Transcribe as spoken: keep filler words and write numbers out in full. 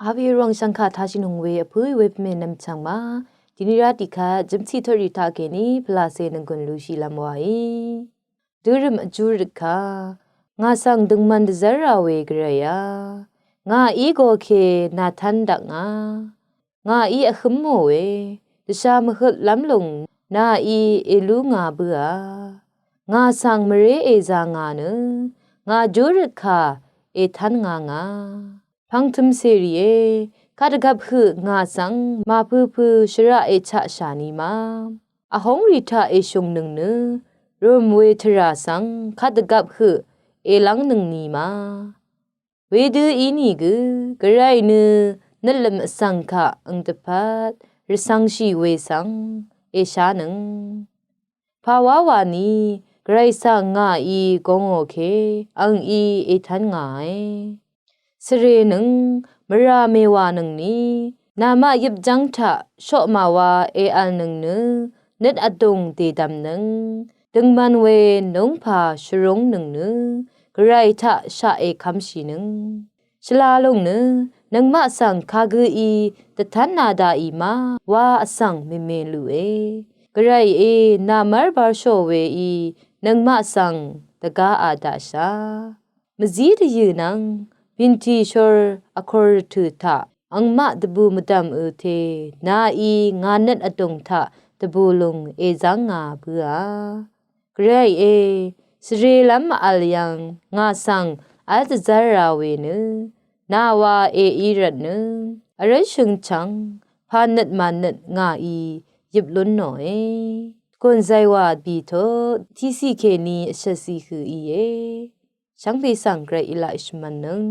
Awe rvwàng shvngkà tashìnøng we vpǿì we pvmè nvmchv̀ng ma. Dìní rá tiqkvt jø̀mciq tvrì taq kèní pvlacè nònggùn lushìlv́m wàí. Dørø̀m vjúrøt kà. Ngà svng døngman dvzv́rà we gvrayá. Ngàí goke nàtv́n dakngà. Ngàí vhǿmò we. Dvshàmvhøtlv́m lùng nàí èlú ngà bǿà. Ngà svng mvré èzà ngà nø. Ngà júrøt kà ètv́n ngà ngà. Pv̀ng tø̀mcèrìé, kadvgvp høq ngà svng màpøpø shvraq èchaqshà ni ma. Vhóngrì taq èshùngnøng nø, rø̀m we tvrà svng kadvgvp høq èlv́ngnøng ni ma. Wedø ínìgø, gvray nø nøtlø̀m vsvng kaq àng dvpvt, rvcv̄ngshì we svng, èshánøng. Pàwá wàni, gvray svng ngàí gongò ke, àngí ètv́n ngàe. Svre nøng, mvrà mèwànøngni, namaq yøpjv́ng taq, shoqmàwa èv̀lnøng nø, nøt vdùng dèdv̀mnøng, døngman we nungpà shvrúngnøng nø, gvray taq shaq èkv́mshìnøng. Shvlalùng nø, nøngmaq svng kagǿí dvtv́nā daqì ma wa vsvng mèmèlùe. Gvrayí nàmv́r bv́rshò weí nøngmaq svng dvgáā daqshà. Mvzí dvyø̀ nvng, bìntì shor vkor rvtø̀ taq, àngmaq dvbù mvdv̀mø te, nàí ngà nøt vdùng taq dvbù lùng èzv́ngā bǿà. Gvrayé, svrelv́m mv-vl yv̀ng ngà svng v́l dvzv́r ra we nø, nàwa èí rvtnø, vrv́nshøng chv̀ng, pà nøt mànøt ngàí yøp lún nòe. Gùn zaywa bì tut, tiqciq kèní vshvtciq høq íe. Shvngbe svng gvray í laq shvmv̀nnøng.